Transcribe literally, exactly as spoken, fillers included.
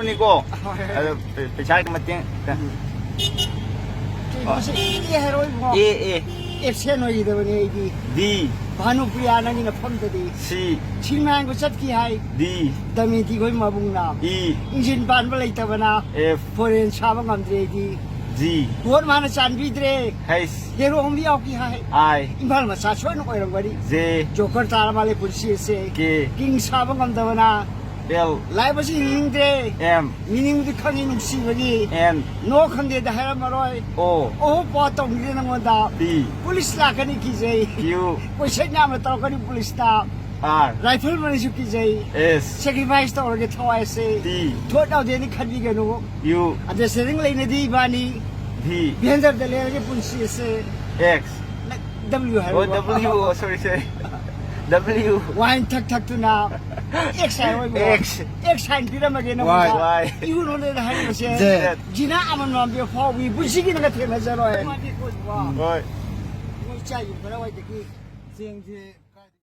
ꯅꯤꯀꯣ꯫ ꯍꯣꯏ, ꯍꯣꯏ꯫ ꯑꯗꯣ ꯄꯩꯁꯥꯒꯤ ꯃꯇꯦꯡ꯫ ꯀꯩꯅꯣꯁꯦ ꯏ ꯍꯥꯏꯔꯣ ꯏꯕꯨꯡꯉꯣ꯫ ꯑꯦ, ꯑꯦ꯫ ꯑꯦꯞꯁꯦꯟ ꯑꯣꯏꯈꯤꯗꯕꯅꯦ ꯑꯩꯗꯤ꯫ ꯗꯤ꯫ ꯚꯥꯅꯨꯄ꯭ꯔꯤꯌꯥ ꯅꯪꯒꯤ ꯅꯐꯝꯗꯗꯤ꯫ ꯁꯤ꯫ ꯁꯤ ꯃꯌꯥꯝꯒ ꯆꯠꯈꯤ ꯍꯥꯏ꯫ ꯗꯤ꯫ ꯗꯃꯦꯗꯤ ꯈꯣꯏ ꯃꯕꯨꯡꯅ꯫ ꯏ꯫ ꯏꯟꯖꯤꯟ ꯄꯥꯟꯕ ꯂꯩꯇꯕꯅ꯫ ꯑꯦꯐ꯫ ꯐꯣꯔꯦꯟ ꯁꯥꯕ ꯉꯝꯗ꯭ꯔꯦ ꯑꯩꯗꯤ꯫ ꯖꯤ꯫ ꯚꯣꯠ ꯃꯥꯅ ꯆꯥꯟꯕꯤꯗ꯭ꯔꯦ꯫ ꯍꯩꯁ꯫ ꯍꯦꯔꯣ ꯑꯃ ꯌꯥꯎꯈꯤ ꯍꯥꯏ꯫ ꯑꯥꯏ꯫ ꯏꯝꯐꯥꯜ ꯃꯆꯥ ꯁꯣꯏꯅ ꯑꯣꯏꯔꯝꯒꯅꯤ꯫ ꯖꯦ꯫ ꯖꯣꯀꯔ ꯇꯥꯔ ꯃꯥꯜꯂꯦ ꯄꯨꯟꯁꯤ ꯑꯁꯦ꯫ ꯀꯦ꯫ ꯀꯤꯡ ꯁꯥꯕ ꯉꯝꯗꯕꯅ꯫ ꯑꯦꯜ꯫ ꯂꯥꯏꯕꯁꯤ ꯍꯤꯡꯅꯤꯡꯗ꯭ꯔꯦ꯫ ꯑꯦꯝ꯫ ꯃꯤꯅꯤꯡꯗꯤ ꯈꯪꯉꯤ ꯅꯨꯡꯁꯤꯕꯒꯤ꯫ ꯑꯦꯟ꯫ ꯅꯣ ꯈꯪꯗꯦꯗ ꯍꯥꯏꯔꯝꯃꯔꯣꯏ꯫ ꯑꯣ꯫ ꯑꯣꯍꯣ ꯄꯣ ꯇꯧꯅꯤꯡꯗꯦ ꯅꯪꯉꯣꯟꯗ꯫ ꯄꯤ꯫ ꯄꯨꯂꯤꯁ ꯂꯥꯛꯀꯅꯤ ꯀꯤꯖꯩ꯫ ꯀ꯭ꯌꯨ꯫ ꯀꯣꯏꯁꯟ ꯌꯥꯝꯅ ꯇꯧꯔꯛꯀꯅꯤ ꯄꯨꯂꯤꯁꯇ꯫ ꯑꯥꯔ꯫ ꯔꯥꯏꯐꯜ ꯃꯅꯤꯁꯨ ꯀꯤꯖꯩ꯫ ꯑꯦꯁ꯫ ꯁꯦꯀ꯭ꯔꯤꯐꯥꯏꯁ ꯇꯧꯔꯒꯦ ꯊꯋꯥꯏꯁꯦ꯫ ꯇꯤ꯫ ꯊꯣꯠ ꯌꯥꯎꯗꯦꯅ ꯈꯟꯕꯤꯒꯅꯨ꯫ ꯌꯨ꯫ ꯑꯟꯗꯔꯁꯇꯦꯟꯗꯤꯡ ꯂꯩꯅꯗꯤ ꯏꯕꯥꯅꯤ꯫ ꯚꯤ꯫ ꯚꯦꯟꯗꯔꯗ ꯂꯩꯔꯒꯦ ꯄꯨꯟꯁꯤ ꯑꯁꯦ꯫ ꯑꯦꯛꯁ꯫ ꯗꯕ꯭ꯂꯤꯌꯨ ꯑꯣ, ꯍꯥꯏꯔꯣ꯫ ꯗꯕ꯭ꯂꯤꯌꯨ, ꯑꯣ, ꯁꯣꯔꯤ, ꯁꯣꯔꯤ꯫ ꯗꯕ꯭ꯂꯤꯌꯨ꯫ ꯋꯥꯏꯟ ꯊꯛ ꯊꯛꯇꯨꯅ ꯑꯦꯛꯁ ꯍꯥꯏꯔꯣꯏꯕꯣ꯫ ꯑꯦꯛꯁ꯫ ꯑꯦꯛꯁ ꯁꯥꯏꯟ ꯄꯤꯔꯝꯃꯒꯦ ꯅꯉꯣꯟꯗ꯫ ꯋꯥꯏ꯫ ꯏꯍꯨ ꯂꯣꯟꯗ ꯍꯥꯏꯔꯤꯕꯁꯦ꯫ ꯖꯦꯠ꯫ ꯖꯤꯅꯥ ꯑꯃꯃꯝꯕꯤ ꯐꯥꯎꯕꯤ ꯄꯨꯟꯁꯤꯒꯤ ꯅꯪꯒ ꯊꯦꯡꯅꯖꯔꯣꯏ꯫ ꯍꯣꯏ꯫ ꯃꯣꯏ ꯆꯥꯏ ꯌꯨꯝ ꯀꯗꯥꯏꯋꯥꯏꯗꯒꯤ? ꯆꯦꯡꯁꯦ